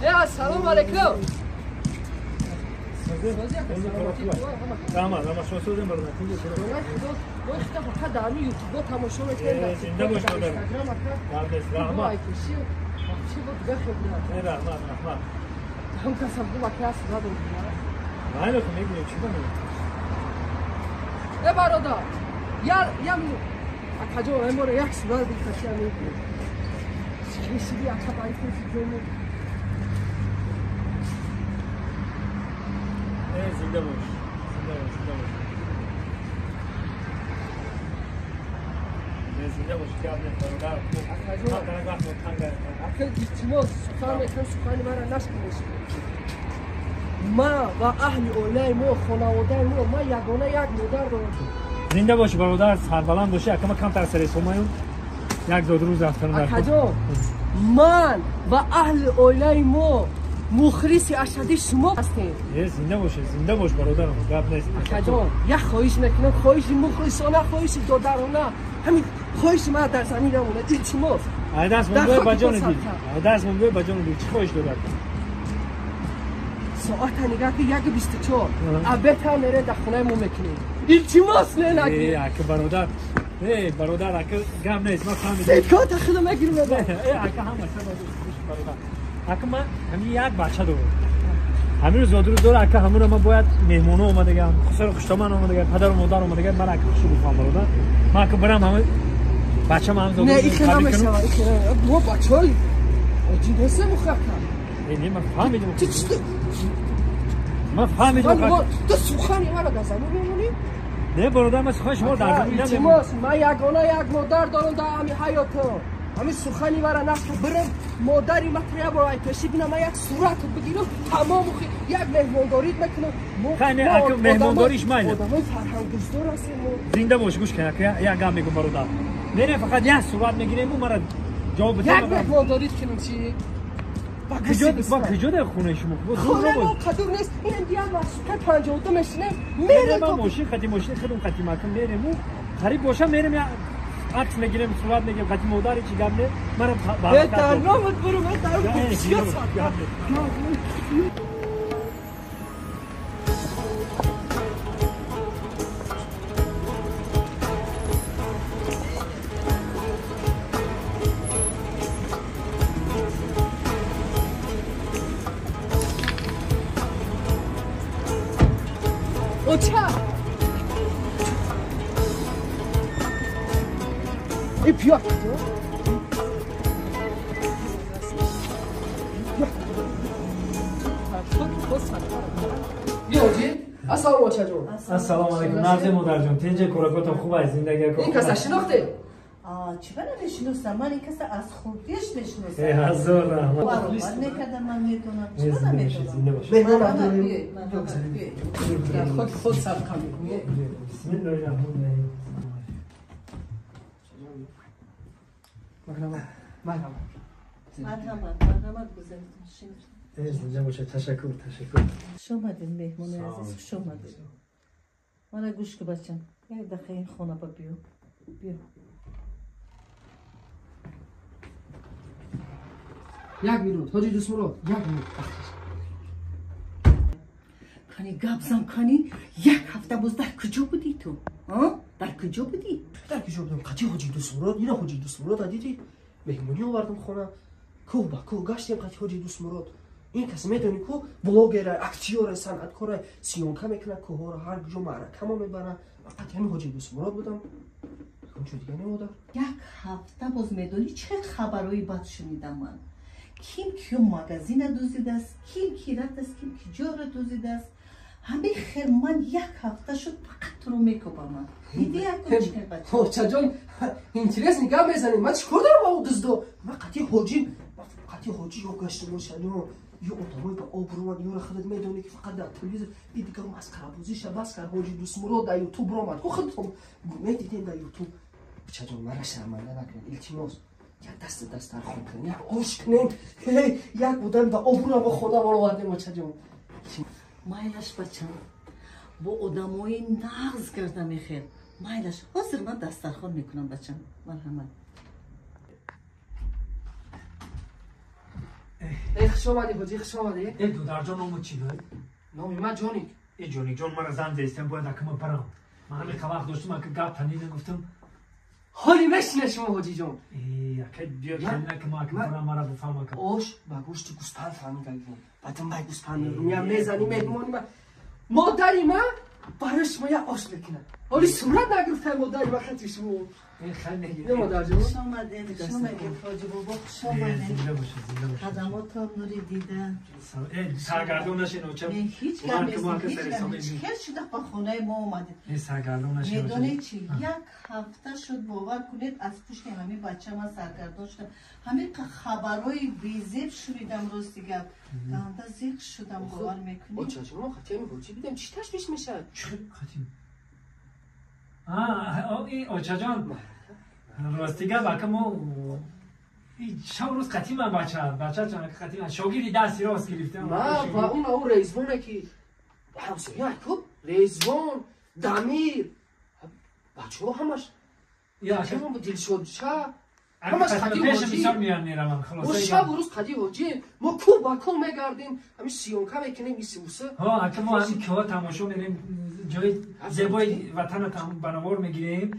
Ассалому алайкум. Рахмат, рахмат, шумо созем бародар. Фақат дар ҳамин ютубо тамошо мекунем. Зинда бош бародар. Рахмат. Рахмат, рахмат. Ҳам касам бу ака сурат Майли хо мегӯем, чӣ бамегӯем? Э бародар, я я акаҷон, эмора як сурат бикаши ами. Кешиди ака байфи ҷомо. Зинда бош, зинда бош, зинда бош. Зинда бош, гап нест бародар. Акаҷон, вақт танг. Ака илтимос, сухан мекунам, сухани маро нашканеш. Ма ва аҳли оилаи мо, хонаводаи мо, ман ягона як модар дорам. Зинда бошӣ бародар, сарбаланд бошӣ. Ака ман камтар саресомаю. Як зодрӯз рафтан дар. Акаҷон, ман ва аҳли оилаи мо мухлиси ашадди шумо ҳастем. Зинда бошӣ, зинда бош бародарам, гап нест. Акаҷон, як хоҳиш мекунам, хоҳиши мухлисона, хоҳиши додарона, ҳамин хоҳиши ман дар замин намонад, илтимос. Ай даст мон бӯй ба ҷони дил. Ай даст мон бӯй ба ҷони дил. Чӣ хоҳиш дорад? Соата нигоҳ ки 1:24. Абета мере дар хонаи мо мекунем. Илтимос не накунед. Э, ака бародар. Э, бародар, ака гап нест, ман фаҳмидам. Сеткота худо мегирем. Э, ака ҳама сабаб бародар. Ака ман ҳамин як бача дорам. Ҳамин рӯз зодрӯз дора, ака ҳамонро ман бояд меҳмоно омадагам, хусур хуштоман омадагам, падару модар омадагам, ман ака хушу бихоҳам бародар. Ман ака барам ҳама бачам ҳам зодрӯз. Не, ихе намешава, ихе. Мо бачаҳои оддӣ нестем ака. Э, не, ман фаҳмидам. Ту чӣ? Ман фаҳмидам. Ту сухани маро дар замин мемонӣ? Не бародар, ман сухани шуморо дар замин намемонам. Илтимос, ман ягона як модар дорам дар ҳамин ҳаётам. Ҳамин сухани маро нашка бирам, модари ман як бор ай пеши бинам, ман як сурат бигирам, тамом як меҳмондорит мекунам. Не, ака меҳмондориш майли. Одамои фарҳангдӯстдор ҳастем мо. Зинда бош, гӯш кун, ака як гап мегӯм бародар. Мерем фақат як сурат мегирем ва маро ҷавоб бидем. Як меҳмондорит кунем чӣ? Ба куҷо дар хонаи шумо? Хонаи мо қадур нест. Инам як маршрутка 52 мешинем, мерем. Ман мошин қати мошини худам қати макам мерем ва қариб бошам мерем як акс мегирем, сурат мегирем, қати модари чӣ гап не? Маро дар номат буру, ман дар гап не. Оча! Э, бия! Биёҷи? Ассалому очаҷон. Ассалому алайкум. Нарзе модарҷон, тинҷе коракотон хуб аст, зиндагиакон. Ин каса шинохте? Чӣ бара мешиносам? Ман ин каса аз хурдиаш мешиносам. Э, ҳазор раҳмат. Баробар мекардам, ман медонам. Чӣ бара медонам? Меҳмон Дар хоки худ садқа мекунем. Бисмиллоҳи раҳмони раҳим. Марҳамат, марҳамат. Марҳамат, марҳамат гузаритон. Шинед. Э, зинда бошед. Ташаккур, ташаккур. Хуш омадед, меҳмони азиз, хуш омадед. Мана гӯш ку бачам. Як дақиқа ин хона ба биё. Биё. Як минут, ҳоҷи Дӯстмурод, як минут. Кани гап зан, кани як ҳафта боз дар куҷо будӣ ту? Дар куҷо будӣ? Дар куҷо будам? Қати ҳоҷи Дӯстмурод, ина ҳоҷи Дӯстмурод дидӣ? Меҳмонӣ овардам хона. Кӯҳ ба кӯҳ гаштем қати ҳоҷи Дӯстмурод. Ин кас медонӣ ку блогера, актёра, санъаткора, съёмка мекунад кӯҳҳоро, ҳар куҷо маъракамо мебарад. Ман қати ҳамин ҳоҷи Дӯстмурод будам. Чо дига намодар? Як ҳафта боз медонӣ чӣ хабарҳои бад шунидам ман? Ким киё магазина дузидааст, ким ки рафтааст, ким ки ҷоро дузидааст. Ҳамин хел ман як ҳафта шуд фақат туро мекобам ман. Диди якун чӣ хел бача? Очаҷон, интересный гап мезанед. Ман чӣ кор дорам ба ӯ дуздо? Ман қати ҳоҷи, қати ҳоҷи ё гаштам очаҷон. Ё одамои ба обрӯан, ёро худат медонӣ ки фақат дар телевизор и дигар масхарабозиша бас кард. Ҳоҷи Дӯстмурод дар ютуб ромад. Ку худатон медидем дар ютуб. Очаҷон, мара шарманда накунед, илтимос. Як даст дастархон кунем, як ош кунем, як будан ба обрӯ ба хона баровардем очаҷон. Майлаш бачам, бо одамои нағз карда мехел. Майлаш, ҳозир ман дастархон мекунам, бачам. Марҳамат. Эй, хуш омадӣ, ҳоҷӣ, хуш омадӣ. Эй, додарҷон, ному чӣ буд? Номи ман Ҷоник. Эй, Ҷоник ҷон, мара зан зестам, бояд акама барам. Ман ҳамин вақт доштам, ака гап танина гуфтам. Ҳоли мешина шумо, ҳоҷӣ ҷон. Эй, ака биё танина ки ма ака барам, мара бифаҳм ака. Ош ба гӯшти гӯспанд фаҳмидагӣ. Ба думбаи гӯспанд меям мезанӣ меҳмони ма. Модари ма барои шумо як ош мекунад. ҳоли сурат нагирифтай модари ма хати шумо. Эй, Не, модарҷон? Хуш омадед, хуш омадед, ҳоҷи бобо, хуш омадед. Зинда бошед, зинда бошед. Хадамотон нури дида. Эй, саргардон нашед, оча. Не, ҳеҷ гап нест, ҳеҷ шуда ба хонаи мо омадед. Эй, саргардон нашед. Медонед чи, як ҳафта шуд, бовар кунед, аз пушти ҳамин бача ман саргардон шудам. Ҳамин хабарҳои безеб шунидам, рости гап. Ганда зиқ шудам, бовар мекунед? Очаҷон, мо хати ҳамин ҳоҷӣ бидем, чӣ ташвиш мешавад? Чӣ хати? Очаҷон, рости гап, ака мо шаб рӯз қатиман бача, бачачон ака қатиман, шогирди дасти рост гирифтам. Ма ва он ау Резвоне ки ҳамсоя ку, Резвон, Дамир, бачаҳо ҳамаш ҳамон Дилшодша, ҳамаш қади пеши ҳоҷӣ. Бисёр меян мераванд, Мо хулоса. шабу рӯз қади ҳоҷӣ, мо ку ба ку мегардем, ҳамин съёмка мекунем, исуса. Ҳо, ака мо ҳамин киҳо тамошо мерем, ҷои зебои ватана ба навор мегирем.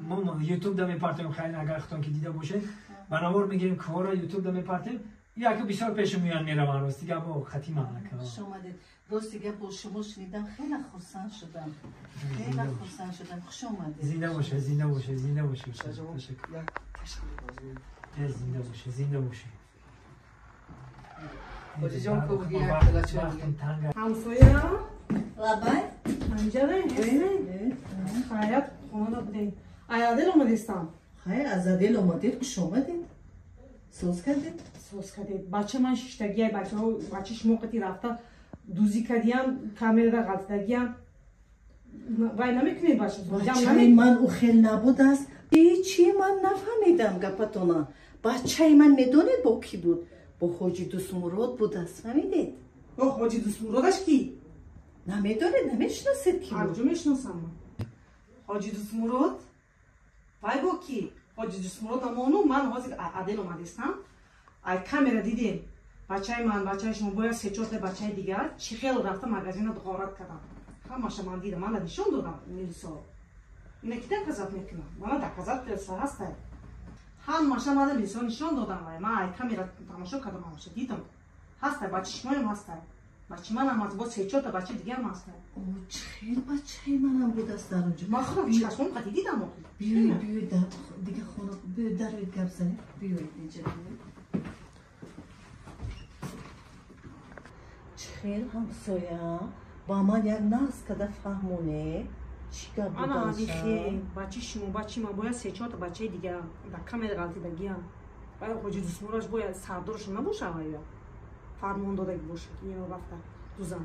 Мо ютуб да мепартем, хайр, агар худтон ки дида бошед, ба навор мегирем киҳоро, ютуб да мепартем. Яке бисёр пеши меян мераванд, рости гап, хатима ака. Хуш омадед. Рости гап, бо шумо шунидам, хеле хурсанд шудам. Хеле хурсанд шудам. Хуш омадед. Зинда бошед, зинда бошед, зинда бошед. Ташаккур. Як ташкил лозим. Зинда бошед, зинда бошед. Ҳоҷиҷон, ку буги як калача. Вақтам танг. Ҳамсоя. Лабай? Панҷара хайрат, хонада будем. Аядел омадестам. Хайр, аз адел омадед, хуш омадед. Соз кардед? Соз кардед. Бача ман шиштагиай, бачаҳо, бача шумо қати рафта дузӣ кардиям, камерада ғалтидагиям. Вай намекунед бача? Бачаи ман ӯ хел набудааст. Чи, ман нафаҳмидам гапатона. Бачаи ман медонед бо кӣ буд? Бо ҳоҷи Дустмурод будааст, фаҳмидед? Бо ҳоҷи Дустмуродаш кӣ? Намедонед, намешиносед кӣ буд? Арҷо мешиносам ман. Ҳоҷи Дустмурод? Вай бо кӣ? Ҳоҷи Дустмурод амону ман ҳозир адел омадестам. Ай камера дидем. Бачаи ман, бачаи шумо бояд се-чорта бачаи дигар чӣ хел рафта магазина ғорат кардам. Ҳамаша ман дидам, мана нишон додам милисо. Ина ки доказать мекунам? Мана доказать ҳастай. Ҳамаша мана милисо нишон додам вай. Ман ай камера тамошо кардам, ҳамаша дидам. Ҳастай, бачаи шумоям ҳастай. Бачаи манам ҳаст, боз се-чорта бачаи дигарам ҳастай. О, чӣ хел бачаи манам будааст дар онҷо? Ман худам чашмом қати дидам охир. Биёед, биёед, дига хона, биёед, дароед, гап занед. Биёед инҷа, биёед. Чӣ хел ҳамсоя, ба ман як нағз када фаҳмоне, чӣ гап Ана будаша? ҳамихе, бачаи шумо, бачаи ман бояд се-чорта бачаи дигар дар камера ғалтидагиам. Вай ҳоҷи Дустмуродаш бояд сардорашон набошад вай? Фармон додагӣ бошад, ки ино рафта дузан.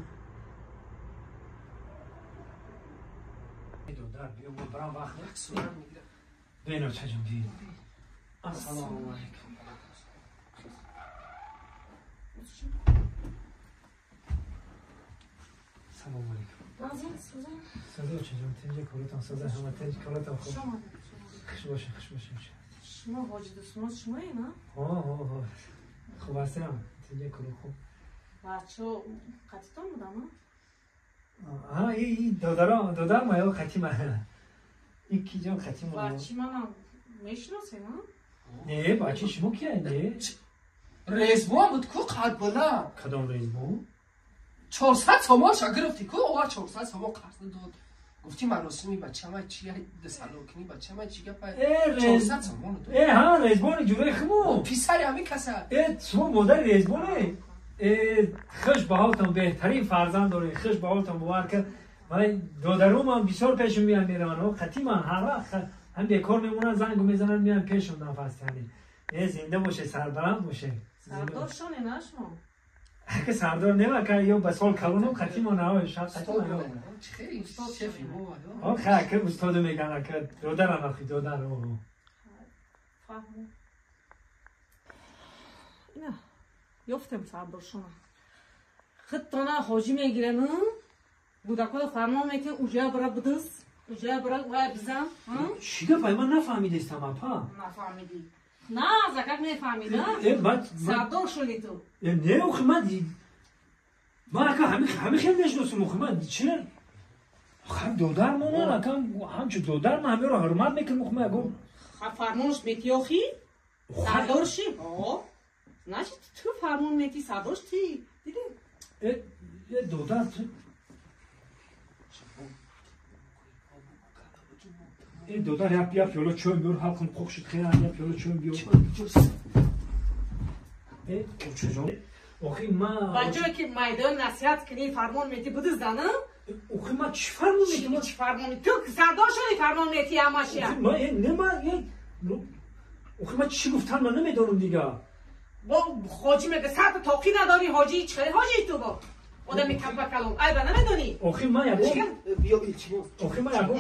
Додар, биё, мо барам вақт. Як сурат мегирам. Бин, очаҷон, бин. Ассалому алайкум. Салому алайкум. Соза, очаҷон, тинҷа коротон соза, ҳама тинҷ коротон хуб. Хуш бошед, хуш бошед. Шумо ҳоҷи Дустмурод шумое, на? Ҳо, ҳо, ҳо. Хуб ҳастем, тинҷа коро хуб. Бачаҳо қатитон будам, а? Ҳа, и додаро, додар ма ё қатима. И ки ҷон қатима. Бачи манам мешиносед, а? Не, бачи шумо кия, не? Резвон буд ку қадбаланд. Кадом Резвон? 400 сомонша гирифтӣ ку, ова 400 сомон қарз дод. Гуфтӣ маросими бачама чи дасалокини бачама чи гапа? Э, 400 сомон дод. Э, ҳа, Резвони ҷураи хуму. Писари ҳамин каса. Э, шумо модари Резвоне? Э, хуш ба ҳолтон, беҳтарин фарзанд доред, хуш ба ҳолтон, бовар кар. Вай додарумам бисёр пешум меян мераванд, о, қатиман ҳар вақт ҳам бекор мемонанд, зангу мезананд, меян пешум нафас яъне. Э, зинда бошед, сарбаланд бошед. Сардор шоне, на шумо? Ака сардор нема ка ё ба сол калонум қатимон, ҳа, шаб қатимон. Чӣ хеле шефи мо. О, ха, ака устоду меган, ака додарам ахи, додар, о. Фаҳму. Ина, ёфтем сардоршона. Худтона ҳоҷӣ мегирем, гудакҳоро фармон мекунем, уҷая бара бидиз. Куҷоя бира вай бизан? Чӣ гап ай, ман нафаҳмидестам, апа. Нафаҳмидӣ? На, закак мефаҳмид, сардор шуди ту. Не, охи ман ака ҳами хел мешиносам, охи ман чи ҳам додар монан, ака ҳамчу додар ман ҳамеро ҳурмат мекунам, охи ман ягон фармонш метӣ, охи сардор ши. Значит, ту фармон метӣ, сардор ти. Дидӣ? Додар ту додар як пиёла чой биёр, ҳалқам қоқ шуд, хел як пиёла чой биёр. Очаҷон, охи ман ба ҷое ки майдон насиҳат кунӣ, фармон метӣ, бидизданам. Охи ман чӣ фармон метӣ? Чӣ фармон? Ту сардор шудӣ, фармон метӣ ҳамашия. Не, ман охи ман чӣ гуфтан ман намедонам дига. Бо ҳоҷӣ мега сарта тоқӣ надорӣ, ҳоҷӣ чӣ хеле ҳоҷӣ ту бо одами камба калон айба намедонӣ. Охи ман ягон биё, илтимос. Охи ман ягон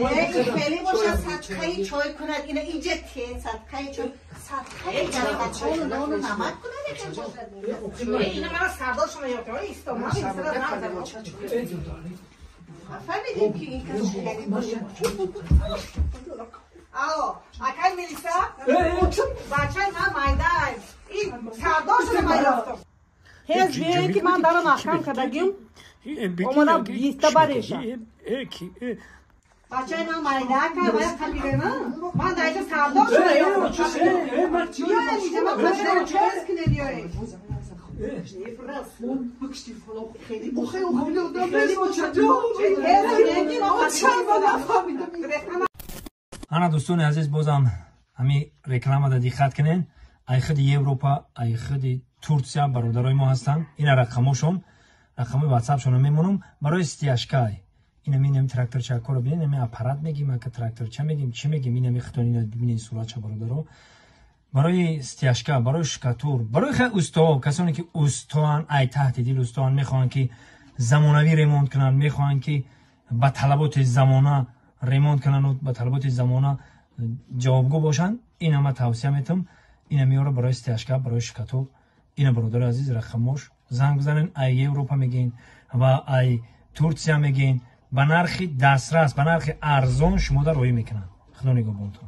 хеле бошад, садқаи чой кунад, ина инҷа те садқаи чой, садқаи дарахтону нону намак кунад. Ина мана сардор шума ёфта исто, ман фаҳмидем ки ин кас хеле бошад. Алло, акай милиса, бачаи ман майдай, ин сардор шуда ман ёфтам. Ҳез биёед ки ман дара маҳкам кардагим, омада биста бареша. Бачаи ман майда акай вая қабилена, ман дар инҷа сардор шуда ёфтам. Биёед инҷа ман қабилена чоз кунед, биёед. Ана дӯстони азиз, бозам ҳамин рекламада диққат кунед. Ай худи Европа, ай худи Турсия бародарои мо ҳастанд. Ина рақамошон, рақамои ватсапшонро мемонам барои стяжкай. Инами инами тракторчакоро бинед, инами аппарат мегим, ака тракторча мегим, чӣ мегим, инами хитон ина бибинед суратша, бародаро. Барои стяжка, барои шкатур, барои хеле устоҳо, касоне ки устоанд, ай таҳти дил устоанд, мехоҳанд ки замонавӣ ремонт кунанд, мехоҳанд ки ба талаботи замона ремонт кунанд, ба талаботи замона ҷавобгӯ бошанд, ина ман тавсия метам. Ина меёра барои стяжка, барои шкатур. Ина бародари азиз, рақамош занг бизанен, ай Европа мегин ва ай Турсия мегин, ба нархи дастрас, ба нархи арзон шумо дар роҳӣ мекунанд. Худо нигоҳбонтон.